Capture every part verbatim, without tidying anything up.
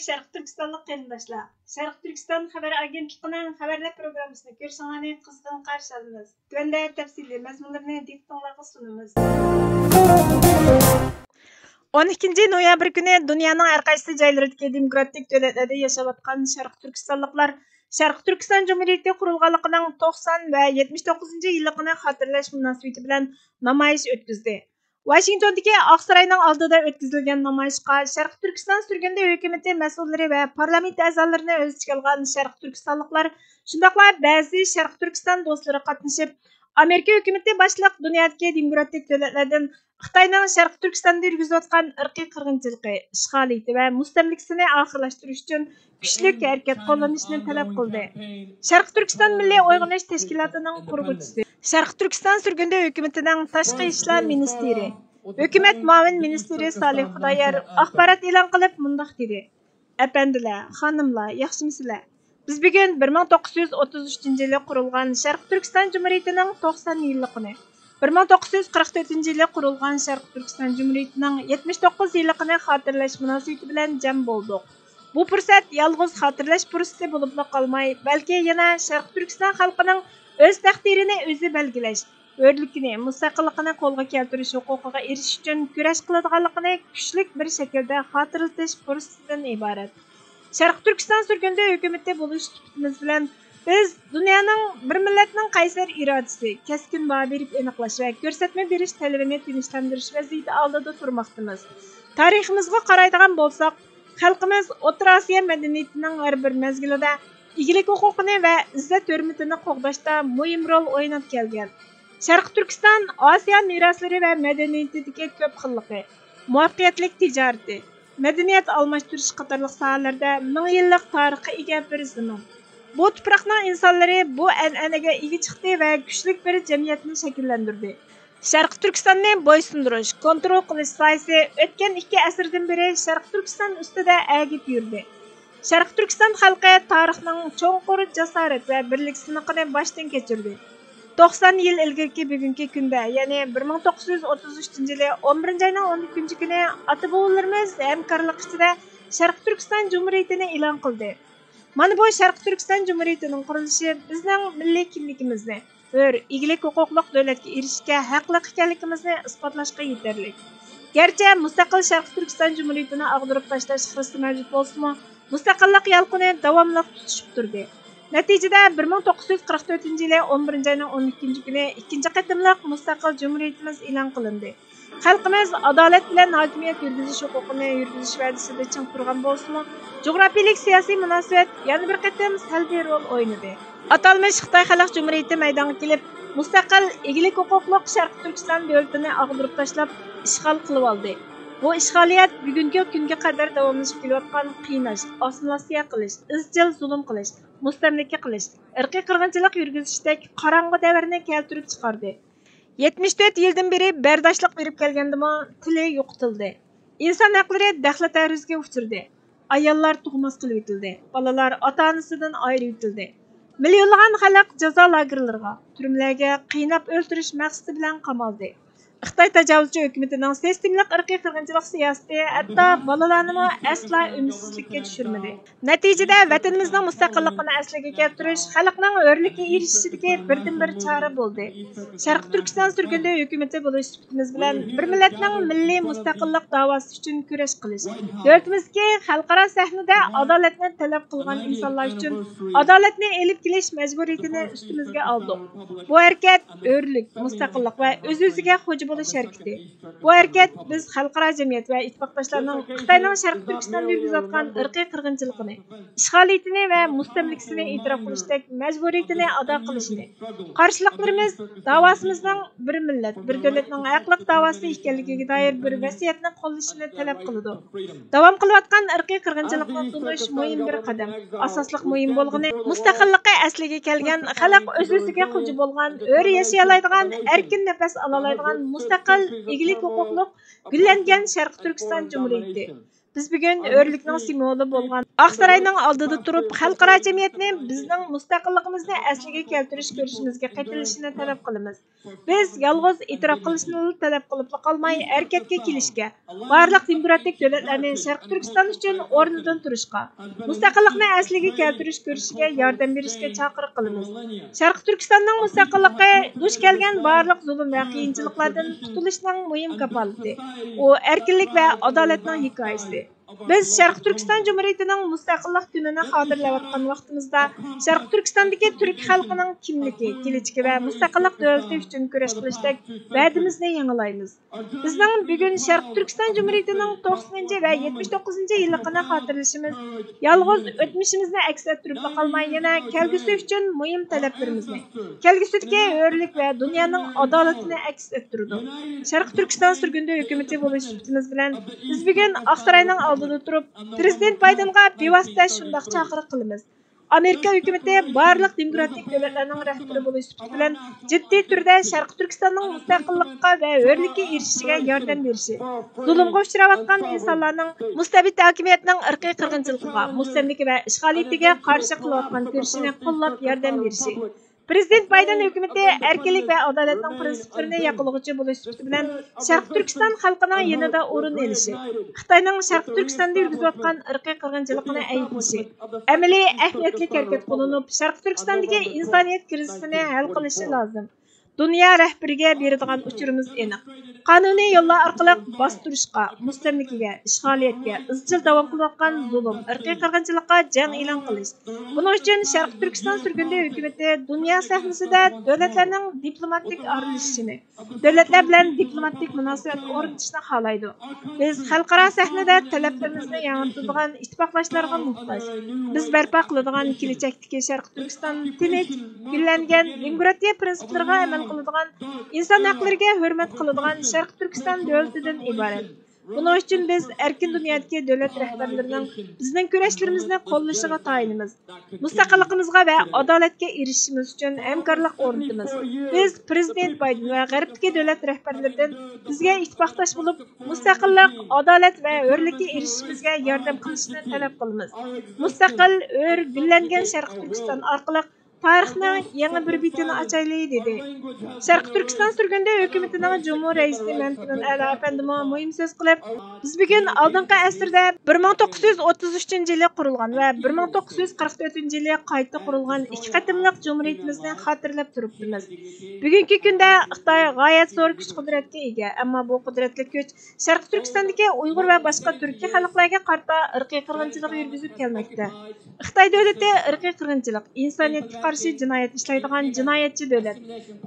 شەرقىي تۈركىستانلىق قېرىنداشلار، شەرقىي تۈركىستان خەۋەر ئاگېنتلىقىنىڭ خەۋەرلەر پروگراممىسىنى كۆرۈشۈڭلارنى قىزغىن قارشى ئالىمىز. تۆۋەندە تەپسىلىي مەزمۇنلىرىنى دىققىتىڭلارغا سۇنىمىز. ئون ئىككىنچى نويابىر كۈنى دۇنيانىڭ ھەر قايسى جايلىرىدىكى دېموكراتىك دۆلەتلەردە ياشاۋاتقان شەرقىي تۈركىستانلىقلار شەرقىي تۈركىستان جۇمھۇرىيىتى قۇرۇلغانلىقىنىڭ توقسان ۋە يەتمىش توققۇزىنچى يىللىقىنى خاتىرىلەش مۇناسىۋىتى بىلەن نامايىش ئۆتكۈزدى. ۋاشىنگتوندىكى ئاقساراينىڭ ئالدىدا ئۆتكۈزۈلگەن نامايىشقا شەرقىي تۈركىستان سۈرگۈندە ھۆكۈمىتى مەسئۇللىرى ۋە پارلامېنت ئەزالىرىنى ئۆز ئىچىگە ئالغان شەرقىي تۈركىستانلىقلار، شۇنداقلا بەزى شەرقىي تۈركىستان دوستلىرى قاتنىشىپ، ئامېرىكا ھۆكۈمىتى باشلىق دۇنيادىكى دېموكراتىك دۆلەتلەردىن خىتاينىڭ شەرقىي تۈركىستاندا يۈرگۈزۈۋاتقان ئىرقىي قىرغىنچىلىقى، ئىشغالىيىتى ۋە مۇستەملىكىسىنى ئاخىرلاشتۇرۇش ئۈچۈن كۈچلۈك ھەرىكەت قوللىنىشنى تەلەپ قىلدى. شەرقىي تۈركىستان مىللىي ئويغىنىش تەشكىلاتىنىڭ قۇرغۇچىسى، شەرقىي تۈركىستان سۈرگۈندە ھۆكۈمىتىنىڭ تاشقى ئىشلار مىنىستىرى، ھۆكۈمەت مۇئاۋىن مىنىستىرى سالىھ خۇدايار ئاخبارات ئېلان قىلىپ مۇنداق دېدى: ئەپەندىلەر، خانىملار، ياخشىمۇسىلەر؟ بىز بۈگۈن بىر مىڭ توققۇز يۈز ئوتتۇز ئۈچىنچى يىلى قۇرۇلغان شەرقىي تۈركىستان جۇمھۇرىيىتىنىڭ توقسان يىللىقىنى، بىر مىڭ توققۇز يۈز قىرىق تۆتىنچى يىلى قۇرۇلغان شەرقىي تۈركىستان جۇمھۇرىيىتىنىڭ يەتمىش توققۇز يىللىقىنى خاتىرىلەش مۇناسىۋىتى بىلەن جەم بولدۇق. بۇ پۇرسەت يالغۇز خاتىرىلەش پۇرسىتى بولۇپلا قالماي، بەلكى يەنە شەرقىي تۈركىستان خەلقىنىڭ ئۆز تەقدىرىنى ئۆزى بەلگىلەش، ھۆرلۈكىنى، مۇستەقىللىقىنى قولغا كەلتۈرۈش ھوقۇقىغا ئېرىشىش ئۈچۈن كۈرەش قىلىدىغانلىقىنى كۈچلۈك بىر شەكىلدە خاتىرىلىتىش پۇرسىتىدىن ئىبارەت. شەرقىي تۈركىستان سۈرگۈندە ھۆكۈمىتى بولۇش سۈپىتىمىز بىلەن، بىز دۇنيانىڭ بىر مىللەتنىڭ قەيسەر ئىرادىسى، كەسكىن باھا بېرىپ ئېنىقلاش ۋە كۆرسەتمە بېرىش تەلىپىنى تىنچلاندۇرۇش ۋەزىيىتى ئالدىدا تۇرماقتىمىز. تارىخىمىزغا قارايدىغان بولساق، خەلقىمىز ئوتتۇرا ئاسىيا مەدەنىيىتىنىڭ ھەر بىر مەزگىلىدە ئىگىلىك ھوقۇقىنى ۋە ئىززەت ھۆرمىتىنى قوغداشتا مۇھىم رول ئويناپ كەلگەن. شەرقىي تۈركىستان ئاسىيا مىراسلىرى ۋە مەدەنىيىتىدىكى كۆپ خىللىقى، مۇۋەپپەقىيەتلىك تىجارىتى، مەدەنىيەت ئالماشتۇرۇشى قاتارلىق ساھەلەردە مىڭ يىللىق تارىخقا ئىگە بىر زېمىن. بۇ تۇپراقنىڭ ئىنسانلىرى بۇ ئەنئەنىگە ئىگە چىقتى ۋە كۈچلۈك بىر جەمئىيەتنى شەكىللەندۈردى. شەرقىي تۈركىستاننى بويسۇندۇرۇش، كونترول قىلىش سايىسى ئۆتكەن ئىككى ئەسىردىن بېرى شەرقىي تۈركىستان ئۈستىدە ئەگىپ يۈردى. شەرقىي تۈركىستان خەلقى تارىخنىڭ چوڭقۇر جاسارەت ۋە بىرلىك سىنىقىنى باشتىن كەچۈردى. توقسان يىل ئىلگىرىكى بۈگۈنكى كۈندە، يەنى بىر مىڭ توققۇز يۈز ئوتتۇز ئۈچىنچى يىلى ئون بىرىنچى ئاينىڭ ئون ئىككىنچى كۈنى ئاتا-بوۋىلىرىمىز ھەمكارلىق ئىچىدە شەرقىي تۈركىستان جۇمھۇرىيىتىنى ئېلان قىلدى. مانا بۇ شەرقىي تۈركىستان جۇمھۇرىيىتىنىڭ قۇرۇلۇشى بىزنىڭ مىللىي كىملىكىمىزنى، ھۆر، ئىگىلىك ھوقۇقلۇق دۆلەتكە ئېرىشىشكە ھەقلىق ئىكەنلىكىمىزنى ئىسپاتلاشقا يېتەرلىك. گەرچە مۇستەقىل شەرقىي تۈركىستان جۇمھۇرىيىتىنى ئاغدۇرۇپ تاشلاش خىرىسى مەۋجۇت بولسىمۇ، مۇستەقىللىق يالقۇنى داۋاملىق تۇتۇشۇپ تۇردى. نەتىجىدە، بىر مىڭ توققۇز يۈز قىرىق تۆتىنچى يىلى ئون بىرىنچى ئاينىڭ ئون ئىككىنچى كۈنى ئىككىنچى قېتىملىق مۇستەقىل جۇمھۇرىيىتىمىز ئېلان قىلىندى. خەلقىمىز ئادالەت بىلەن ھاكىمىيەت يۈرگۈزۈش ھوقۇقىنى يۈرگۈزۈش ۋەدىسىدە چىڭ تۇرغان بولسىمۇ، جۇغراپىيەلىك سىياسىي مۇناسىۋەت يەنە بىر قېتىم سەلبىي رول ئوينىدى. ئاتالمىش خىتاي خەلق جۇمھۇرىيىتى مەيدانغا كېلىپ، مۇستەقىل، ئىگىلىك ھوقۇقلۇق شەرقىي تۈركىستان دۆلىتىنى ئاغدۇرۇپ تاشلاپ، ئىشغال قىلىۋالدى. بۇ ئىشغالىيەت بۈگۈنكى كۈنگە قەدەر داۋاملىشىپ كېلىۋاتقان قىيناش، ئاسسىمىلياتسىيە قىلىش، ئىزچىل زۇلۇم قىلىش، مۇستەملىكە قىلىش، ئىرقىي قىرغىنچىلىق يۈرگۈزۈشتەك قاراڭغۇ دەۋرنى كەلتۈرۈپ چىقاردى. يەتمىش تۆت يىلدىن بېرى بەرداشلىق بېرىپ كەلگەندىمۇ، تىلى يوقىتىلدى. ئىنسان ھەقلىرى دەخلى-تەرۇزغا ئۇچرىدى. ئاياللار تۇغماس قىلىۋېتىلدى. بالىلار ئاتا-ئانىسىدىن ئايرىۋېتىلدى. مىليونلىغان خەلق جازا لاگېرلىرىغا، تۈرمىلەرگە قىيناپ ئۆلتۈرۈش مەقسىتى بىلەن قامالدى. خىتاي تاجاۋۇزچى ھۆكۈمىتىنىڭ سىستېمىلىق ئىرقىي قىرغىنچىلىق سىياسىتى ھەتتا بالىلارنىمۇ ئەسلا ئۈمىدسىزلىككە چۈشۈرمىدى. نەتىجىدە، ۋەتىنىمىزنىڭ مۇستەقىللىقىنى ئەسلىگە كەلتۈرۈش، خەلقنىڭ ھۆرلۈككە ئېرىشىشىدىكى بىردىنبىر چارە بولدى. شەرقىي تۈركىستان سۈرگۈندە ھۆكۈمىتى بولۇش سۈپىتىمىز بىلەن بىر مىللەتنىڭ مىللىي مۇستەقىللىق داۋاسى ئۈچۈن كۈرەش قىلىش، دۆلىتىمىزدىكى خەلقئارا سەھنىدە ئادالەتنى تەلەپ قىلغان ئىنسانلار ئۈچۈن ئادالەتنى ئېلىپ كېلىش مەجبۇرىيىتىنى ئۈستىمىزگە ئالدۇق. بۇ ھەرىكەت ھۆرلۈك، مۇستەقىللىق ۋە ئۆز-ئۆزىگە خوجا بولۇش ھەرىكىتى. بۇ ھەرىكەت بىز خەلقئارا جەمئىيەت ۋە ئىتتىپاقداشلارنىڭ خىتاينىڭ شەرقىي تۈركىستاندا يۈرگۈزۈۋاتقان ئىرقىي قىرغىنچىلىقىنى، ئىشغالىيىتىنى ۋە مۇستەملىكىسىنى ئېتىراپ قىلىشتەك مەجبۇرىيىتىنى ئادا قىلىشىنى، قارشىلىقلىرىمىز داۋاسىمىزنىڭ بىر مىللەت، بىر دۆلەتنىڭ ھەقلىق داۋاسى ئىكەنلىكىگە دائىر بىر ۋەسىيەتنى قوللىشىنى تەلەپ قىلىدۇ. داۋام قىلىۋاتقان ئىرقىي قىرغىنچىلىقنى تونۇش مۇھىم بىر قەدەم. ئاساسلىق مۇھىم بولغىنى، مۇستەقىللىقى ئەسلىگە كەلگەن، خەلق ئۆز-ئۆزىگە خوجا بولغان، ھۆر ياشىيالايدىغان، ئەركىن نەپەس ئالالايدىغان مۇستەقىل، ئىگىلىك ھوقۇقلۇق، گۈللەنگەن شەرقىي تۈركىستان جۇمھۇرىيىتى. بىز بۈگۈن ھۆرلۈكنىڭ سىمۋولى بولغان ئاقساراينىڭ ئالدىدا تۇرۇپ، خەلقئارا جەمئىيەتنى بىزنىڭ مۇستەقىللىقىمىزنى ئەسلىگە كەلتۈرۈش كۈرىشىمىزگە قېتىلىشىنى تەلەپ قىلىمىز. بىز يالغۇز ئېتىراپ قىلىشنىلا تەلەپ قىلىپلا قالماي، ھەرىكەتكە كېلىشكە، بارلىق دېموكراتىك دۆلەتلەرنى شەرقىي تۈركىستان ئۈچۈن ئورنىدىن تۇرۇشقا، مۇستەقىللىقنى ئەسلىگە كەلتۈرۈش كۈرىشىگە ياردەم بېرىشكە چاقىرىق قىلىمىز. شەرقىي تۈركىستاننىڭ مۇستەقىللىقى دۇچ كەلگەن بارلىق زۇلۇم ۋە قىيىنچىلىقلاردىن قۇتۇلۇشنىڭ مۇھىم كاپالىتى. ئۇ ئەركىنلىك ۋە ئادالەتنىڭ ھېكايىسى. بىز شەرقىي تۈركىستان جۇمھۇرىيىتىنىڭ مۇستەقىللىق كۈنىنى خاتىرىلەۋاتقان ۋاقتىمىزدا، شەرقىي تۈركىستاندىكى تۈرك خەلقىنىڭ كىملىكى، كېلىچىكى ۋە مۇستەقىللىق دۆلىتى ئۈچۈن كۈرەش قىلىشتەك ۋەدىمىزنى يېڭىلايمىز. بىزنىڭ بۈگۈن شەرقىي تۈركىستان جۇمھۇرىيىتىنىڭ توقسىنىنچى ۋە يەتمىش توققۇزىنچى يىللىقىنى خاتىرىلىشىمىز يالغۇز ئۆتمۈشىمىزنى ئەكس ئەتتۈرۈپلا قالماي، يەنە كەلگۈسى ئۈچۈن مۇھىم تەلەپلىرىمىزنى، كەلگۈسىدىكى ھۆرلۈك ۋە دۇنيانىڭ ئادالىتىنى ئەكس ئەتتۈرىدۇ. شەرقىي تۈركىستان سۈرگۈندە ھۆكۈمىتى بولۇش سۈپىتىمىز بىلەن، بىز بۈگۈن ئاقساراينىڭ ئالدىدا تۇرۇپ، پىرېزىدېنت بايدېنغا بىۋاسىتە شۇنداق چاقىرىق قىلىمىز. ئامېرىكا ھۆكۈمىتى بارلىق دېموكراتىك دۆلەتلەرنىڭ رەھبىرى بولۇش سۈپىتى بىلەن جىددىي تۈردە شەرقىي تۈركىستاننىڭ مۇستەقىللىققا ۋە ھۆرلۈككە ئېرىشىشىگە ياردەم بېرىشى، زۇلۇمغا ئۇچراۋاتقان ئىنسانلارنىڭ مۇستەبىت ھاكىمىيەتنىڭ ئىرقىي قىرغىنچىلىقىغا، مۇستەملىكە ۋە ئىشغالىيىتىگە قارشى قىلىۋاتقان كۈرىشىنى قوللاپ ياردەم بېرىشى، پىرېزىدېنت بايدېن ھۆكۈمىتى ئەركىنلىك ۋە ئادالەتنىڭ پىرىنسىپلىرىنى ياقلىغۇچى بولۇش سۈپىتى بىلەن شەرقىي تۈركىستان خەلقىنىڭ يېنىدا ئورۇن ئېلىشى، خىتاينىڭ شەرقىي تۈركىستاندا يۈرگۈزۈۋاتقان ئىرقىي قىرغىنچىلىقىنى ئەيىبلىشى، ئەمەلىي ئەھمىيەتلىك ھەرىكەت قوللىنىپ، شەرقىي تۈركىستاندىكى ئىنسانىيەت كىرىزىسىنى ھەل قىلىشى لازىم. دۇنيا رەھبىرىگە بېرىدىغان ئۇچۇرىمىز ئېنىق. قانۇنىي يوللار ئارقىلىق باستۇرۇشقا، مۇستەملىكىگە، ئىشغالىيەتكە، ئىزچىل داۋام قىلىۋاتقان زۇلۇم، ئىرقىي قىرغىنچىلىققا جەڭ ئېلان قىلىش. بۇنىڭ ئۈچۈن شەرقىي تۈركىستان سۈرگۈندە ھۆكۈمىتى دۇنيا سەھنىسىدە دۆلەتلەرنىڭ دىپلوماتىك ئارىلىشىشىنى، دۆلەتلەر بىلەن دىپلوماتىك مۇناسىۋەت ئورنىتىشنى خالايدۇ. بىز خەلقئارا سەھنىدە تەلەپلىرىمىزنى ياڭرىتىدىغان ئىتتىپاقداشلارغا موھتاج. بىز بەرپا قىلىدىغان كېلىچەكتىكى شەرقىي تۈركىستان تىنچ، گۈللەنگەن، دېموكراتىيە پىرىنسىپلىرىغا ئەمەل قىلىدىغان، ئىنسان ھەقلىرىگە ھۆرمەت قىلىدىغان شەرقىي تۈركىستان دۆلىتىدىن ئىبارەت. بۇنىڭ ئۈچۈن بىز ئەركىن دۇنيادىكى دۆلەت رەھبەرلىرىنىڭ بىزنىڭ كۈرەشلىرىمىزنى قوللىشىغا تايىنىمىز. مۇستەقىللىقىمىزغا ۋە ئادالەتكە ئېرىشىشىمىز ئۈچۈن ھەمكارلىق ئورنىتىمىز. بىز پىرېزىدېنت بايدېن ۋە غەربتىكى دۆلەت رەھبەرلىرىدىن بىزگە ئىتتىپاقداش بولۇپ، مۇستەقىللىق، ئادالەت ۋە ھۆرلۈككە ئېرىشىشىمىزگە ياردەم قىلىشىنى تەلەپ قىلىمىز. مۇستەقىل، ھۆر، گۈللەنگەن شەرقىي تۈركىستان ئارقىلىق تارىخنىڭ يېڭى بىر بېتىنى ئاچايلى، دېدى. شەرقىي تۈركىستان سۈرگۈندە ھۆكۈمىتىنىڭ جۇمھۇر رەئىسى مەمتىمىن ئەلا ئەپەندىمۇ مۇھىم سۆز قىلىپ، بىز بۈگۈن ئالدىنقى ئەسىردە بىر مىڭ توققۇز يۈز ئوتتۇز ئۈچىنچى يىلى قۇرۇلغان ۋە بىر مىڭ توققۇز يۈز قىرىق تۆتىنچى يىلى قايتا قۇرۇلغان ئىككى قېتىملىق جۇمھۇرىيىتىمىزنى خاتىرىلەپ تۇرۇپتىمىز. بۈگۈنكى كۈندە خىتاي غايەت زور كۈچ قۇدرەتكە ئىگە، ئەمما بۇ قۇدرەتلىك كۈچ شەرقىي تۈركىستاندىكى ئۇيغۇر ۋە باشقا تۈركىي خەلقلەرگە قارىتا ئىرقىي قىرغىنچىلىق يۈرگۈزۈپ كەلمەكتە. خىتاي دۆلىتى ئىرقىي قىرغىنچىلىق، ئىنسانىيەتكە قارشى جىنايەت ئىشلەيدىغان جىنايەتچى دۆلەت.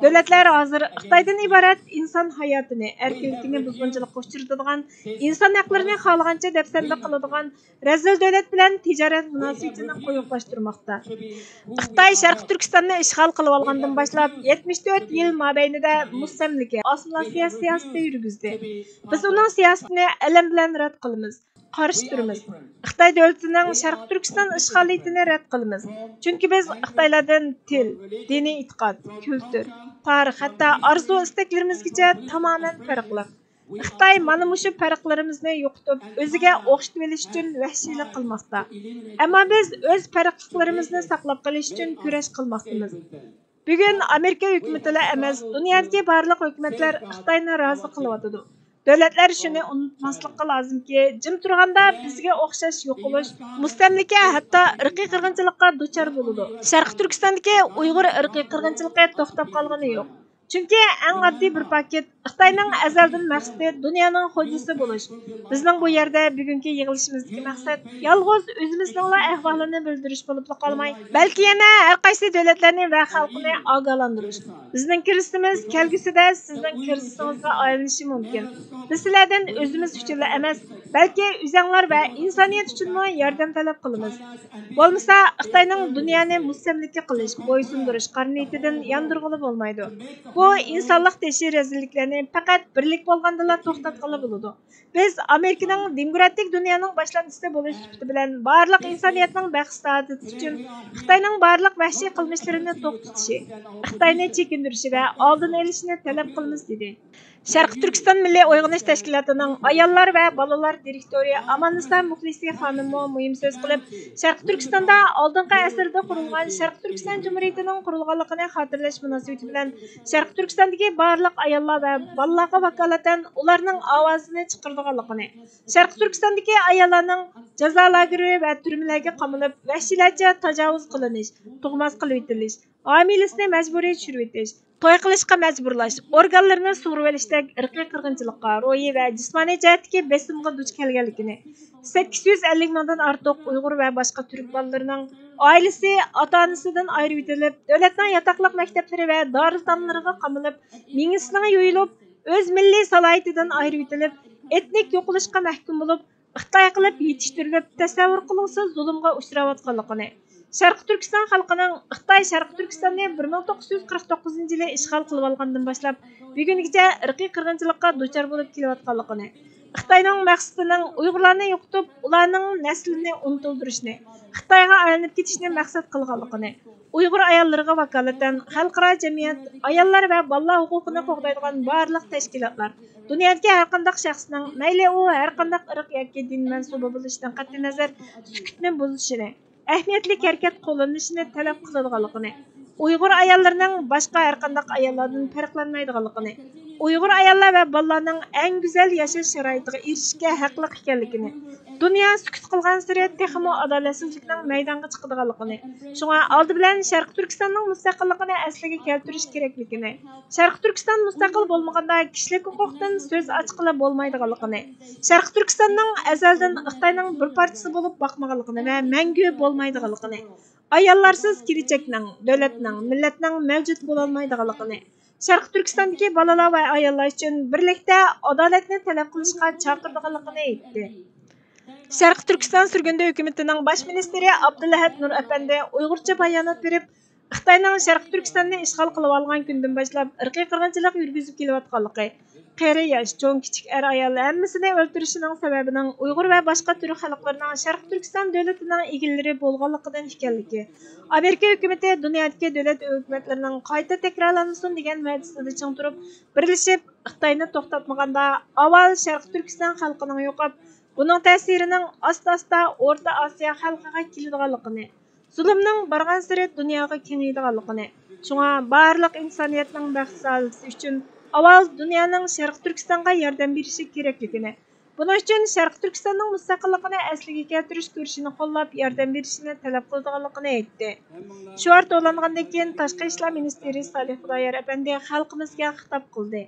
دۆلەتلەر ھازىر خىتايدىن ئىبارەت ئىنسان ھاياتىنى، ئەركىنلىكىنى بۇزغۇنچىلىققا ئۇچرىتىدىغان، ئىنسان ھەقلىرىنى خالىغانچە دەپسەندە قىلىدىغان رەزىل دۆلەت بىلەن تىجارەت مۇناسىۋىتىنى قويۇقلاشتۇرماقتا. خىتاي شەرقىي تۈركىستاننى ئىشغال قىلىۋالغاندىن باشلاپ يەتمىش تۆت يىل مابەينىدە مۇستەملىكە، ئاسسىمىلياتسىيە سىياسىتى يۈرگۈزدى. بىز ئۇنىڭ سىياسىتىنى ئەلەم بىلەن رەت قىلىمىز، قارشى تۇرىمىز. خىتاي دۆلىتىنىڭ شەرقىي تۈركىستان ئىشغالىيىتىنى رەت قىلىمىز. چۈنكى بىز خىتايلاردىن تىل، دىنىي ئېتىقاد، كۈلتۈر، تارىخ، ھەتتا ئارزۇ-ئىستەكلىرىمىزگىچە تامامەن پەرقلىق. خىتاي مانا مۇشۇ پەرقلىرىمىزنى يوقىتىپ، ئۆزىگە ئوخشىتىۋېلىش ئۈچۈن ۋەھشىيلىك قىلماقتا. ئەمما بىز ئۆز پەرقلىقلىرىمىزنى ساقلاپ قېلىش ئۈچۈن كۈرەش قىلماقتىمىز. بۈگۈن ئامېرىكا ھۆكۈمىتىلا ئەمەس، دۇنيادىكى بارلىق ھۆكۈمەتلەر خىتاينى رازى قىلىۋاتىدۇ. دۆلەتلەر شۇنى ئۇنتۇماسلىققا لازىمكى، جىم تۇرغاندا بىزگە ئوخشاش يوقىلىش، مۇستەملىكە، ھەتتا ئىرقىي قىرغىنچىلىققا دۇچار بولىدۇ. شەرقىي تۈركىستاندىكى ئۇيغۇر ئىرقىي قىرغىنچىلىقى توختاپ قالغىنى يوق. چۈنكى ئەڭ ئاددىي بىر پاكىت خىتاينىڭ ئەزەلدىن مەقسىتى دۇنيانىڭ خوجىسى بولۇش. بىزنىڭ بۇ يەردە بۈگۈنكى يىغىلىشىمىزدىكى مەقسەت يالغۇز ئۆزىمىزنىڭلا ئەھۋالىنى بىلدۈرۈش بولۇپلا قالماي، بەلكى يەنە ھەر قايسى دۆلەتلەرنى ۋە خەلقنى ئاگاھلاندۇرۇش. بىزنىڭ كىرىزىسىمىز كەلگۈسىدە سىزنىڭ كىرىزىسىڭىزغا ئايلىنىشى مۇمكىن. بىز سىلەردىن ئۆزىمىز ئۈچۈنلا ئەمەس، بەلكى ئۆزەڭلار ۋە ئىنسانىيەت ئۈچۈنمۇ ياردەم تەلەپ قىلىمىز. بولمىسا، خىتاينىڭ دۇنيانى مۇستەملىكە قىلىش، بويسۇندۇرۇش قارا نىيىتىدىن ياندۇرغىلى بولمايدۇ. بۇ ئىنسانلىق تېشى رەزىللىكلەرنى پەقەت بىرلىك بولغاندىلا توختاتقىلى بولىدۇ. بىز ئامېرىكىنىڭ دېموكراتىك دۇنيانىڭ باشلامچىسى بولۇش سۈپىتى بىلەن بارلىق ئىنسانىيەتنىڭ بەخت-سائادىتى ئۈچۈن خىتاينىڭ بارلىق ۋەھشىي قىلمىشلىرىنى توختىتىشى، خىتاينى چېكىندۈرۈشى ۋە ئالدىنى ئېلىشىنى تەلەپ قىلىمىز، دېدى. شەرقىي تۈركىستان مىللىي ئويغىنىش تەشكىلاتىنىڭ ئاياللار ۋە بالىلار دىرېكتورى ئاماننىسا مۇخلىسى خانىممۇ مۇھىم سۆز قىلىپ، شەرقىي تۈركىستاندا ئالدىنقى ئەسىردە قۇرۇلغان شەرقىي تۈركىستان جۇمھۇرىيىتىنىڭ قۇرۇلغانلىقىنى خاتىرىلەش مۇناسىۋىتى بىلەن شەرقىي تۈركىستاندىكى بارلىق ئاياللار ۋە بالىلارغا ۋاكالىتەن ئۇلارنىڭ ئاۋازىنى چىقىرىدىغانلىقىنى، شەرقىي تۈركىستاندىكى ئاياللارنىڭ جازا لاگېرى ۋە تۈرمىلەرگە قامىلىپ، ۋەھشىيلەرچە تاجاۋۇز قىلىنىش، تۇغماس قىلىۋېتىلىش، ھامىلىسىنى مەجبۇرىي چۈشۈرۈۋېتىش، توي قىلىشقا مەجبۇرلاش، ئورگانلىرىنى سۇغۇرۇۋېلىشتەك ئىرقىي قىرغىنچىلىققا، روھىي ۋە جىسمانىي جەھەتتىكى بېسىمغا دۇچ كەلگەنلىكىنى، سەككىز يۈز ئەللىك مىڭدىن ئارتۇق ئۇيغۇر ۋە باشقا تۈرك بالىلىرىنىڭ ئائىلىسى، ئاتا-ئانىسىدىن ئايرىۋېتىلىپ، دۆلەتنىڭ ياتاقلىق مەكتەپلىرى ۋە دارىلئېتاملىرىغا قامىلىپ، مېڭىسىنىڭ يويۇلۇپ، ئۆز مىللىي سالاھىيىتىدىن ئايرىۋېتىلىپ، ئېتنىك يوقىلىشقا مەھكۇم بولۇپ، خىتاي قىلىپ يېتىشتۈرۈلۈپ، تەسەۋۋۇر قىلغۇسىز زۇلۇمغا ئۇچراۋاتقانلىقىنى، شەرقىي تۈركىستان خەلقىنىڭ خىتاي شەرقىي تۈركىستاننى بىر مىڭ توققۇز يۈز قىرىق توققۇزىنچى يىلى ئىشغال قىلىۋالغاندىن باشلاپ بۈگۈنگىچە ئىرقىي قىرغىنچىلىققا دۇچار بولۇپ كېلىۋاتقانلىقىنى، خىتاينىڭ مەقسىتىنىڭ ئۇيغۇرلارنى يوقىتىپ، ئۇلارنىڭ نەسلىنى ئۇنتۇلدۇرۇشنى، خىتايغا ئايلىنىپ كېتىشنى مەقسەت قىلغانلىقىنى، ئۇيغۇر ئاياللىرىغا ۋاكالىتەن خەلقئارا جەمئىيەت، ئاياللار ۋە بالىلار ھوقۇقىنى قوغدايدىغان بارلىق تەشكىلاتلار، دۇنيادىكى ھەرقانداق شەخسنىڭ، مەيلى ئۇ ھەرقانداق ئىرق ياكى دىن مەنسۇبى بولۇشىدىن قەتئىينەزەر، سۈكۈتنى بۇزۇشىنى، ئەھمىيەتلىك ھەرىكەت قوللىنىشىنى تەلەپ قىلىدىغانلىقىنى، ئۇيغۇر ئاياللىرىنىڭ باشقا ھەرقانداق ئاياللاردىن پەرقلەنمەيدىغانلىقىنى، ئۇيغۇر ئاياللار ۋە بالىلارنىڭ ئەڭ گۈزەل ياشاش شارائىتىغا ئېرىشىشكە ھەقلىق ئىكەنلىكىنى، دۇنيا سۈكۈت قىلغانسېرى تېخىمۇ ئادالەتسىزلىكنىڭ مەيدانغا چىقىدىغانلىقىنى، شۇڭا ئالدى بىلەن شەرقىي تۈركىستاننىڭ مۇستەقىللىقىنى ئەسلىگە كەلتۈرۈش كېرەكلىكىنى، شەرقىي تۈركىستان مۇستەقىل بولمىغاندا كىشىلىك ھوقۇقتىن سۆز ئاچقىلى بولمايدىغانلىقىنى، شەرقىي تۈركىستاننىڭ ئەزەلدىن خىتاينىڭ بىر پارچىسى بولۇپ باقمىغانلىقىنى ۋە مەڭگۈ بولمايدىغانلىقىنى، ئاياللارسىز كېلىچەكنىڭ، دۆلەتنىڭ، مىللەتنىڭ مەۋجۇت بولالمايدىغانلىقىنى، شەرقىي تۈركىستاندىكى بالىلار ۋە ئاياللار ئۈچۈن بىرلىكتە ئادالەتنى تەلەپ قىلىشقا چاقىرىدىغانلىقىنى ئېيتتى. شەرقىي تۈركىستان سۈرگۈندە ھۆكۈمىتىنىڭ باش مىنىستىرى ئابدۇلئەھەد نۇر ئەپەندى ئۇيغۇرچە بايانات بېرىپ، خىتاينىڭ شەرقىي تۈركىستاننى ئىشغال قىلىۋالغان كۈندىن باشلاپ ئىرقىي قىرغىنچىلىق يۈرگۈزۈپ كېلىۋاتقانلىقى، قېرى ياش، چوڭ كىچىك، ئەر ئايال ھەممىسىنى ئۆلتۈرۈشىنىڭ سەۋەبىنىڭ ئۇيغۇر ۋە باشقا تۈرك خەلقلىرىنىڭ شەرقىي تۈركىستان دۆلىتىنىڭ ئىگىلىرى بولغانلىقىدىن ئىكەنلىكى، ئامېرىكا ھۆكۈمىتى دۇنيادىكى دۆلەت ھۆكۈمەتلىرىنىڭ قايتا تەكرارلانمىسۇن دېگەن ۋەدىسىدە چىڭ تۇرۇپ، بىرلىشىپ خىتاينى توختاتمىغاندا، ئاۋۋال شەرقىي تۈركىستان خەلقىنىڭ يوقاپ، بۇنىڭ تەسىرىنىڭ ئاستا-ئاستا ئورتا ئاسىيا خەلقىگە كېلىدىغانلىقىنى، زۇلۇمنىڭ بارغانسېرى دۇنياغا كېڭىيىدىغانلىقىنى، شۇڭا بارلىق ئىنسانىيەتنىڭ بەخت-سائادىتى ئۈچۈن ئاۋۋال دۇنيانىڭ شەرقىي تۈركىستانغا ياردەم بېرىشى كېرەكلىكىنى، بۇنىڭ ئۈچۈن شەرقىي تۈركىستاننىڭ مۇستەقىللىقىنى ئەسلىگە كەلتۈرۈش كۈرىشىنى قوللاپ ياردەم بېرىشىنى تەلەپ قىلىدىغانلىقىنى ئېيتتى. شوئار توۋلانغاندىن كېيىن تاشقى ئىشلار مىنىستىرى سالىھ خۇدايار ئەپەندى خەلقىمىزگە خىتاب قىلدى.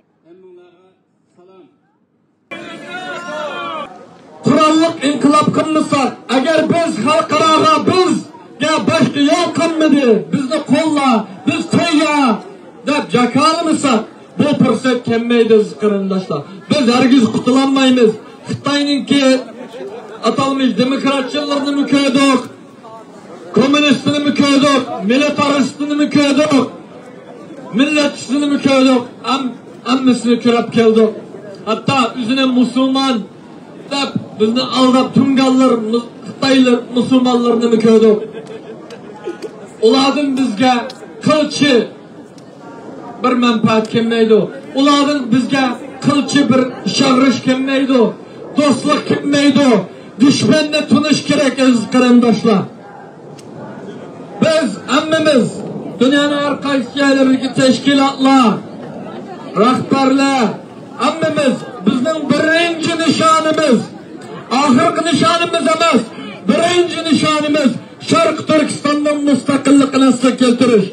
قوراللىق ئىنقىلاب قىلمىساق، ئەگەر بىز خەلقئاراغا بىزگە باشقا يول قالمىدى، بىزنى قوللا، بىز تەييار دەپ جاكارلىمىساق، بۇ پۇرسەت كەلمەيدۇ، ئەزىز قېرىنداشلار. بىز ھەرگىز قۇتۇلالمايمىز. خىتاينىڭكى ئاتالمىش دېموكراتچىلىرىنىمۇ كۆردۇق. كوممۇنىستىنىمۇ كۆردۇق، مىلىتارىستىنىمۇ كۆردۇق، مىللەتچىسىنىمۇ كۆردۇق، ھەم-، ھەممىسىنى كۆرۈپ كەلدۇق. ھەتتا ئۆزىنى مۇسۇلمان دەپ بىزنى ئالداپ تۇرغانلار مۇ-، خىتايلار مۇسۇلمانلىرىنىمۇ كۆردۇق. ئۇلاردىن بىزگە قىلچە بىر مەنپەئەت كەلمەيدۇ. ئۇلاردىن بىزگە قىلچە بىر ئىشەنچ كەلمەيدۇ. دوستلۇق كەلمەيدۇ. دۈشمەننى تونۇش كېرەك، ئەزىز قېرىنداشلار. بىز ھەممىمىز، دۇنيانىڭ ھەر قايسى جايلىرىدىكى تەشكىلاتلار، رەھبەرلەر، ھەممىمىز، بىزنىڭ بىرىنچى نىشانىمىز، ئاخىرقى نىشانىمىز ئەمەس، بىرىنچى نىشانىمىز شەرقىي تۈركىستاننىڭ مۇستەقىللىقىنى ئەسلىگە كەلتۈرۈش.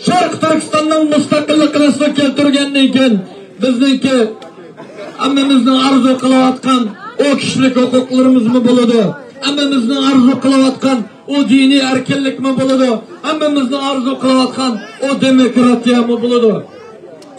شەرقىي تۈركىستاننىڭ مۇستەقىللىقىنى ئەسلىگە كەلتۈرگەندىن كېيىن، بىزنىڭكى ھەممىمىزنىڭ ئارزۇ قىلىۋاتقان ئۇ كىشىلىك ھوقۇقلىرىمىزمۇ بولىدۇ، ھەممىمىزنىڭ ئارزۇ قىلىۋاتقان ئۇ دىنىي ئەركىنلىكمۇ بولىدۇ، ھەممىمىزنىڭ ئارزۇ قىلىۋاتقان ئۇ دېموكراتىيەمۇ بولىدۇ.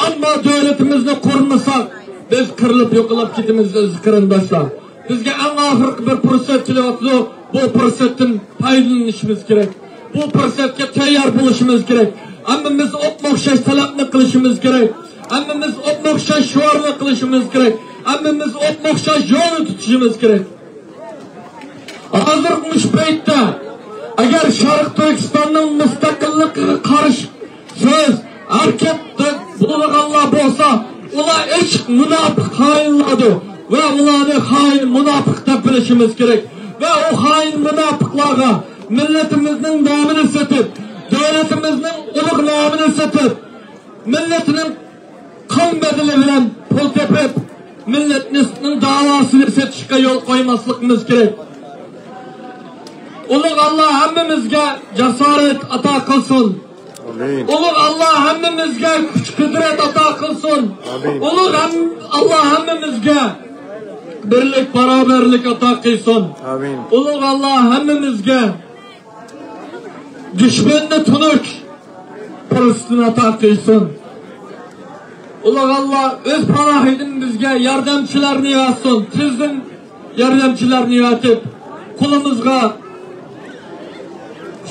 ئەمما دۆلىتىمىزنى قۇرمىساق، بىز قىرىلىپ يوقىلىپ كېتىمىز، ئەزىز قېرىنداشلار. بىزگە ئەڭ ئاخىرقى بىر پۇرسەت كېلىۋاتىدۇ. بۇ پۇرسەتتىن پايدىلىنىشىمىز كېرەك. بۇ پۇرسەتكە تەييار بولۇشىمىز كېرەك. ھەممىمىز ئوپمۇ ئوخشاش تەلەپنى قىلىشىمىز كېرەك. ھەممىمىز ئوپمۇ ئوخشاش شوئارنى قىلىشىمىز كېرەك. ھەممىمىز ئوپمۇ ئوخشاش يولنى تۇتۇشىمىز كېرەك. ھازىرقى مۇشۇ پەيتتە ئەگەر شەرقىي تۈركىستاننىڭ مۇستەقىللىقىغا قارشى سۆز، ھەرىكەت بولىدىغانلار بولسا، ئۇلار ئېچىق مۇناپىق خائىنلاردۇر ۋە ئۇلارنى خائىن مۇناپىق دەپ بىلىشىمىز كېرەك. ۋە ئۇ خائىن مۇناپىقلارغا مىللىتىمىزنىڭ نامىنى سېتىپ، دۆلىتىمىزنىڭ ئۇلۇغ نامىنى سېتىپ، مىللىتىنىڭ قان بەدىلى بىلەن پۇل تېپىپ، مىللەتنىڭ داۋاسىنى سېتىشقا يول قويماسلىقىمىز كېرەك. ئۇلۇغ ئاللا ھەممىمىزگە جاسارەت ئاتا قىلسۇن. ئامىن. ئۇلۇغ ئاللا ھەممىمىزگە كۈچ-قۇدرەت ئاتا قىلسۇن. ئامىن. ئۇلۇغ ھەم-، ئاللا ھەممىمىزگە بىرلىك، باراۋەرلىك ئاتا قىلسۇن. ئامىن. ئۇلۇغ ئاللا ھەممىمىزگە دۈشمەننى تونۇش پۇرسىتىنى ئاتا قىلسۇن. ئۇلۇغ ئاللا ئۆز پاناھىدىن بىزگە ياردەمچىلەرنى ياراتسۇن. تېزدىن ياردەمچىلەرنى يارىتىپ، قولىمىزغا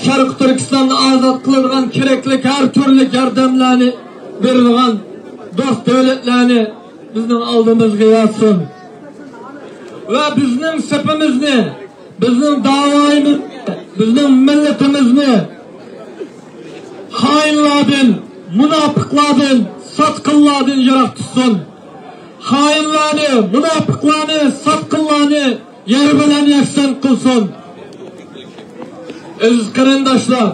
شەرقىي تۈركىستاننى ئازاد قىلىدىغان كېرەكلىك ھەر تۈرلۈك ياردەملەرنى بېرىدىغان دوست دۆلەتلەرنى بىزنىڭ ئالدىمىزغا ياراتسۇن. ۋە بىزنىڭ سېپىمىزنى، بىزنىڭ داۋايىمىزنى، بىزنىڭ مىللىتىمىزنى خائىنلاردىن، مۇناپىقلاردىن، ساتقىنلاردىن يىراق تۇتسۇن. خائىنلارنى، مۇناپىقلارنى، ساتقىنلارنى يەر بىلەن يەكسان قىلسۇن. ئەزىز قېرىنداشلار،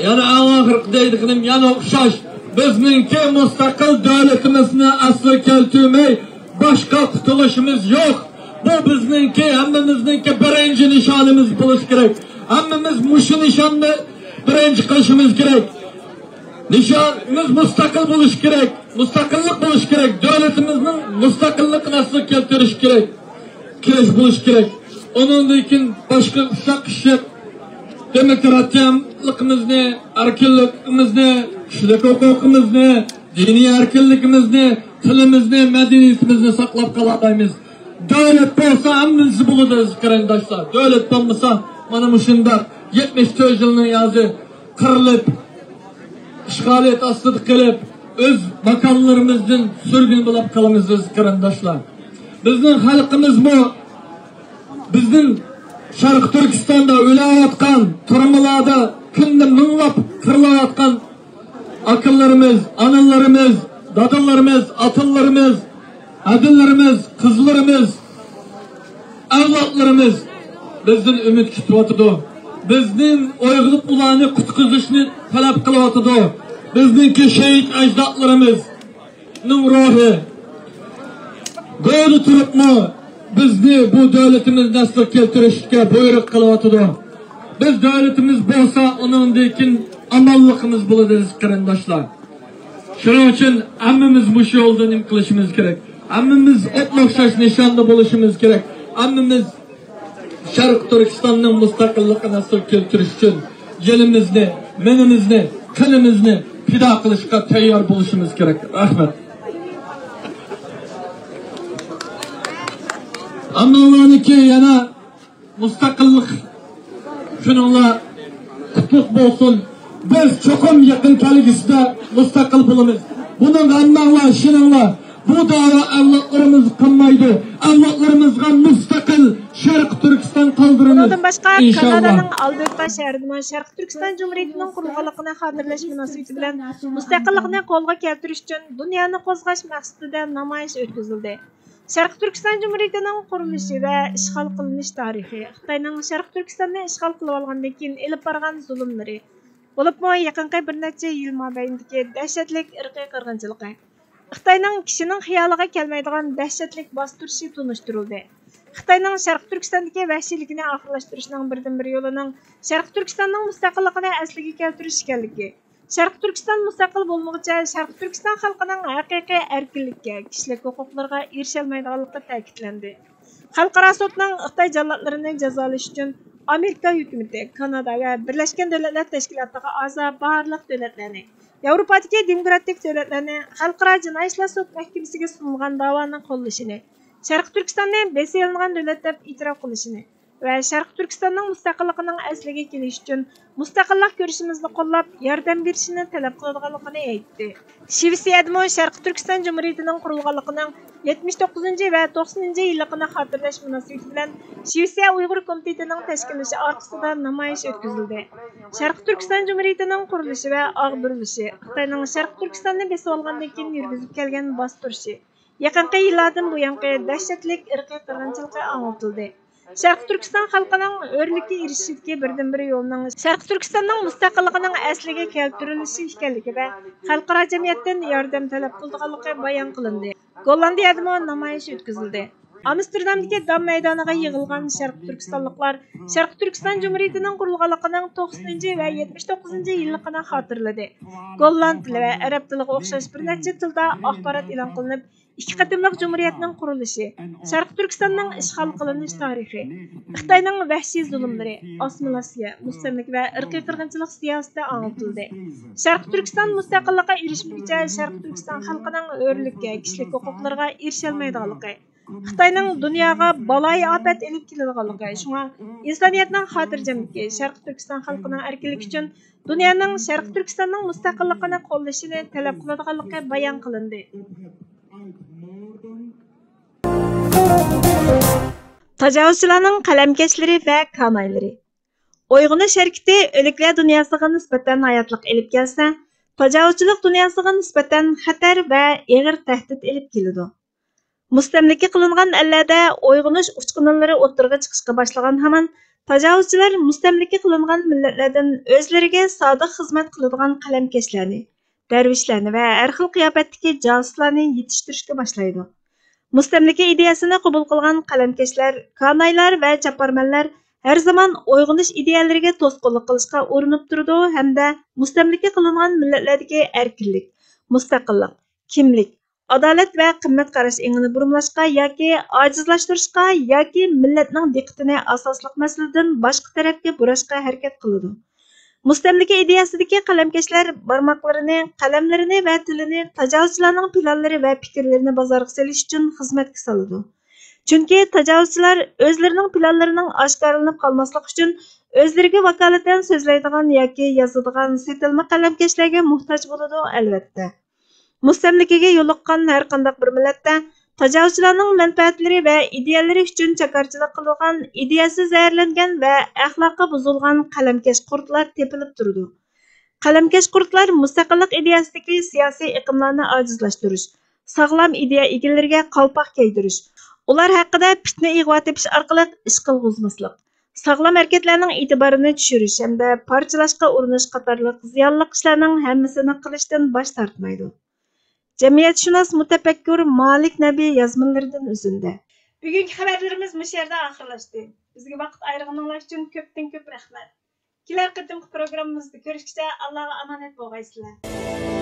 يەنە ئەڭ ئاخىرقى دەيدىغىنىم يەنە ئوخشاش. بىزنىڭكى مۇستەقىل دۆلىتىمىزنى ئەسلىگە كەلتۈرمەي باشقا قۇتۇلۇشىمىز يوق. بۇ بىزنىڭكى، ھەممىمىزنىڭكى بىرىنچى نىشانىمىز بولۇشى كېرەك. ھەممىمىز مۇشۇ نىشاننى بىرىنچى قىلىشىمىز كېرەك. نىشانىمىز مۇستەقىل بولۇشى كېرەك، مۇستەقىللىق بولۇشى كېرەك، دۆلىتىمىزنىڭ مۇستەقىللىقىنى ئەسلىگە كەلتۈرۈش كېرەك، كېلىش بولۇشى كېرەك. ئۇنىڭدىن كېيىن باشقا ئۇششاق-چۈششەك دېموكراتىيەلىكىمىزنى، ئەركىنلىكىمىزنى، كىشىلىك ھوقۇقىمىزنى، دىنىي ئەركىنلىكىمىزنى، تىلىمىزنى، مەدەنىيىتىمىزنى ساقلاپ قالالايمىز. دۆلەت بولسا ھەممىسى بولىدۇ، ئەزىز قېرىنداشلار. دۆلەت بولمىسا، مانا مۇشۇنداق يەتمىش تۆت يىلنىڭ يازى قىرىلىپ، ئىشغالىيەت ئاستىدا قېلىپ، ئۆز ماكانلىرىمىزدىن سۈرگۈن بولاپ قالىمىز، ئەزىز قېرىنداشلار. بىزنىڭ خەلقىمىزمۇ بىزنىڭ شەرقىي تۈركىستاندا ئۆلۈۋاتقان، تۈرمىلەردە كۈندە مىڭلاپ قىرىلىۋاتقان ئاكىلىرىمىز، ئانىلىرىمىز، دادىلىرىمىز، ئاتىلىرىمىز، ھەدىلىرىمىز، قىزلىرىمىز، ئەۋلادلىرىمىز بىزدىن ئۈمىد كۈتۈۋاتىدۇ. بىزنىڭ ئويغىنىپ ئۇلارنى قۇتقۇزۇشنى تەلەپ قىلىۋاتىدۇ. بىزنىڭكى شېھىت ئەجدادلىرىمىزنىڭ روھى گوۋدا تۇرۇپمۇ بىزنى، بۇ دۆلىتىمىزنى ئەسلىگە كەلتۈرۈشكە بۇيرۇق قىلىۋاتىدۇ. بىز دۆلىتىمىز بولسا، ئۇنىڭدىن كېيىن ئامانلىقىمىز بولىدۇ، ئەزىز قېرىنداشلار. شۇنىڭ ئۈچۈن ھەممىمىز مۇشۇ يولدا نېمە قىلىشىمىز كېرەك؟ ھەممىمىز ئوتقا ئوخشاش نىشاندا بولۇشىمىز كېرەك. ھەممىمىز شەرقىي تۈركىستاننىڭ مۇستەقىللىقىنى ئەسلىگە كەلتۈرۈش ئۈچۈن جېنىمىزنى، مېنىمىزنى، قېنىمىزنى پىدا قىلىشقا تەييار بولۇشىمىز كېرەك. رەھمەت. ھەممىڭلارنىڭكى يەنە مۇستەقىللىق كۈنۈڭلار قۇتلۇق بولسۇن. بىز چوقۇم يېقىن كەلگۈسىدە مۇستەقىل بولىمىز. بۇنىڭغا ھەممەڭلار ئىشىنىڭلار. بۇ دەۋا ئەۋلادلىرىمىزغا قالمايدۇ. ئەۋلادلىرىمىزغا مۇستەقىل شەرقىي تۈركىستان قالدۇرىمىز. بۇنىڭدىن باشقا، ئىنشاللا. كانادانىڭ ئالبېرتا شەھىرىدىمۇ شەرقىي تۈركىستان جۇمھۇرىيىتىنىڭ قۇرۇلغانلىقىنى خاتىرىلەش مۇناسىۋىتى بىلەن مۇستەقىللىقنى قولغا كەلتۈرۈش ئۈچۈن دۇنيانى قوزغاش مەقسىتىدە نامايىش ئۆتكۈزۈلدى. شەرقىي تۈركىستان جۇمھۇرىيىتىنىڭ قۇرۇلۇشى ۋە ئىشغال قىلىنىش تارىخى، خىتاينىڭ شەرقىي تۈركىستاننى ئىشغال قىلىۋالغاندىن كېيىن ئېلىپ بارغان زۇلۇملىرى، بولۇپمۇ يېقىنقى بىر نەچچە يىل مابەينىدىكى دەھشەتلىك ئىرقىي قىرغىنچىلىقى، خىتاينىڭ كىشىنىڭ خىيالىغا كەلمەيدىغان دەھشەتلىك باستۇرۇشى تونۇشتۇرۇلدى. خىتاينىڭ شەرقىي تۈركىستاندىكى ۋەھشىيلىكىنى ئاخىرلاشتۇرۇشنىڭ بىردىنبىر يولىنىڭ شەرقىي تۈركىستاننىڭ مۇستەقىللىقىنى ئەسلىگە كەلتۈرۈش ئىكەنلىكى، شەرقىي تۈركىستان مۇستەقىل بولمىغۇچە، شەرقىي تۈركىستان خەلقىنىڭ ھەقىقىي ئەركىنلىككە، كىشىلىك ھوقۇقلىرىغا ئېرىشەلمەيدىغانلىقى تەكىتلەندى. خەلقئارا سوتنىڭ خىتاي جاللاتلىرىنى جازالاش ئۈچۈن ئامېرىكا ھۆكۈمىتى، كانادا ۋە بىرلەشكەن دۆلەتلەر تەشكىلاتىغا ئەزا بارلىق دۆلەتلەرنى، ياۋروپادىكى دېموكراتىك دۆلەتلەرنى خەلقئارا جىنايى ئىشلار سوت مەھكىمىسىگە سۇنۇلغان داۋانىڭ قوللىشىنى، شەرقىي تۈركىستاننى بېسىۋېلىنغان دۆلەت دەپ ئېتىراپ قىلىشىنى، ۋە شەرقىي تۈركىستاننىڭ مۇستەقىللىقىنىڭ ئەسلىگە كېلىشى ئۈچۈن مۇستەقىللىق كۈرىشىمىزنى قوللاپ، ياردەم بېرىشىنى تەلەپ قىلىدىغانلىقىنى ئېيتتى. شىۋېتسىيەدىمۇ شەرقىي تۈركىستان جۇمھۇرىيىتىنىڭ قۇرۇلغانلىقىنىڭ يەتمىش توققۇزىنچى ۋە توقسىنىنچى يىللىقىنى خاتىرىلەش مۇناسىۋىتى بىلەن شىۋېتسىيە ئۇيغۇر كومىتېتىنىڭ تەشكىللىشى ئارقىسىدا نامايىش ئۆتكۈزۈلدى. شەرقىي تۈركىستان جۇمھۇرىيىتىنىڭ قۇرۇلۇشى ۋە ئاغدۇرۇلۇشى، خىتاينىڭ شەرقىي تۈركىستاننى بېسىۋالغاندىن كېيىن يۈرگۈزۈپ كەلگەن باستۇرۇشى، يېقىنقى يىللاردىن بۇيانقى دەھشەتلىك ئىرقىي قىرغىنچىلىقى ئاڭلىتىلدى. شەرقىي تۈركىستان خەلقىنىڭ ھۆرلۈككە ئېرىشىشىدىكى بىردىنبىر يولنىڭ شەرقىي تۈركىستاننىڭ مۇستەقىللىقىنىڭ ئەسلىگە كەلتۈرۈلۈشى ئىكەنلىكى ۋە خەلقئارا جەمئىيەتتىن ياردەم تەلەپ قىلىدىغانلىقى بايان قىلىندى. گوللاندىيەدىمۇ نامايىش ئۆتكۈزۈلدى. ئامستېردامدىكى دام مەيدانىغا يىغىلغان شەرقىي تۈركىستانلىقلار شەرقىي تۈركىستان جۇمھۇرىيىتىنىڭ قۇرۇلغانلىقىنىڭ توقسىنىنچى ۋە يەتمىش توققۇزىنچى يىللىقىنى خاتىرىلىدى. گوللاند تىلى ۋە ئەرەب تىلىغا ئوخشاش بىر نەچچە تىلدا ئاخبارات ئېلان قىلىنىپ، ئىككى قېتىملىق جۇمھۇرىيەتنىڭ قۇرۇلۇشى، شەرقىي تۈركىستاننىڭ ئىشغال قىلىنىش تارىخى، خىتاينىڭ ۋەھشىي زۇلۇملىرى، ئاسسىمىلياتسىيە، مۇستەملىكە ۋە ئىرقىي قىرغىنچىلىق سىياسىتى ئاڭلىتىلدى. شەرقىي تۈركىستان مۇستەقىللىققا ئېرىشمىگۈچە شەرقىي تۈركىستان خەلقىنىڭ ھۆرلۈككە، كىشىلىك ھوقۇقلىرىغا ئېرىشەلمەيدىغانلىقى، خىتاينىڭ دۇنياغا بالايىئاپەت ئېلىپ كېلىدىغانلىقى، شۇڭا ئىنسانىيەتنىڭ خاتىرجەملىكى، شەرقىي تۈركىستان خەلقىنىڭ ئەركىنلىكى ئۈچۈن دۇنيانىڭ شەرقىي تۈركىستاننىڭ مۇستەقىللىقىنى قوللىشىنى تەلەپ قىلىدىغانلىقى بايان قىلىندى. تاجاۋۇزچىلارنىڭ قەلەمكەشلىرى ۋە كانايلىرى. ئويغىنىش ھەرىكىتى ئۆلۈكلەر دۇنياسىغا نىسبەتەن ھاياتلىق ئېلىپ كەلسە، تاجاۋۇزچىلىق دۇنياسىغا نىسبەتەن خەتەر ۋە ئېغىر تەھدىت ئېلىپ كېلىدۇ. مۇستەملىكە قىلىنغان ئەللەردە ئويغىنىش ئۇچقۇنلىرى ئوتتۇرىغا چىقىشقا باشلىغان ھامان، تاجاۋۇزچىلار مۇستەملىكە قىلىنغان مىللەتلەردىن ئۆزلىرىگە سادىق خىزمەت قىلىدىغان قەلەمكەشلەرنى، دەرۋىشلەرنى ۋە ھەر خىل قىياپەتتىكى جاسۇسلارنى يېتىشتۈرۈشكە باشلايدۇ. مۇستەملىكە ئىدىيەسىنى قوبۇل قىلغان قەلەمكەشلەر، كانايلار ۋە چاپارمەنلەر ھەر زامان ئويغىنىش ئىدىيەلىرىگە توسقۇنلۇق قىلىشقا ئۇرۇنۇپ تۇرىدۇ ھەمدە مۇستەملىكە قىلىنغان مىللەتلەردىكى ئەركىنلىك، مۇستەقىللىق، كىملىك، ئادالەت ۋە قىممەت قاراش ئېڭىنى بۇرمىلاشقا ياكى ئاجىزلاشتۇرۇشقا ياكى مىللەتنىڭ دىققىتىنى ئاساسلىق مەسىلىدىن باشقا تەرەپكە بۇراشقا ھەرىكەت قىلىدۇ. مۇستەملىكە ئىدىيەسىدىكى قەلەمكەشلەر بارماقلىرىنى، قەلەملىرىنى ۋە تىلىنى تاجاۋۇزچىلارنىڭ پىلانلىرى ۋە پىكىرلىرىنى بازارغا سېلىش ئۈچۈن خىزمەتكە سالىدۇ. چۈنكى تاجاۋۇزچىلار ئۆزلىرىنىڭ پىلانلىرىنىڭ ئاشكارىلىنىپ قالماسلىقى ئۈچۈن ئۆزلىرىگە ۋاكالىتەن سۆزلەيدىغان ياكى يازىدىغان سېتىلما قەلەمكەشلەرگە موھتاج بولىدۇ، ئەلۋەتتە. مۇستەملىكىگە يولۇققان ھەر قانداق بىر مىللەتتە تاجاۋۇزچىلارنىڭ مەنپەئەتلىرى ۋە ئىدىيەلىرى ئۈچۈن چاكارچىلىق قىلىدىغان، ئىدىيەسى زەھەرلەنگەن ۋە ئەخلاقى بۇزۇلغان قەلەمكەش قۇردلار تېپىلىپ تۇرىدۇ. قەلەمكەش قۇردلار مۇستەقىللىق ئىدىيەسىدىكى سىياسىي ئېقىملارنى ئاجىزلاشتۇرۇش، ساغلام ئىدىيە ئىگىلىرىگە قالپاق كىيدۈرۈش، ئۇلار ھەققىدە پىتنە ئىغۋا تېپىش ئارقىلىق ئىش قىلغۇزماسلىق، ساغلام ھەرىكەتلەرنىڭ ئېتىبارىنى چۈشۈرۈش ھەمدە پارچىلاشقا ئۇرۇنۇش قاتارلىق زىيانلىق ئىشلارنىڭ ھەممىسىنى قىلىشتىن باش تارتمايدۇ. جەمئىيەتشۇناس مۇتەپەككۇر مالىك نەبى يازمىلىرىدىن ئۈزۈندە. بۈگۈنكى خەۋەرلىرىمىز مۇشۇ يەردە ئاخىرلاشتى. بىزگە ۋاقىت ئايرىغىنىڭلار ئۈچۈن كۆپتىن كۆپ رەھمەت. كېلەر قېتىمقى پروگراممىمىزدا كۆرۈشكىچە ئاللاغا ئامانەت بولغايسىلەر.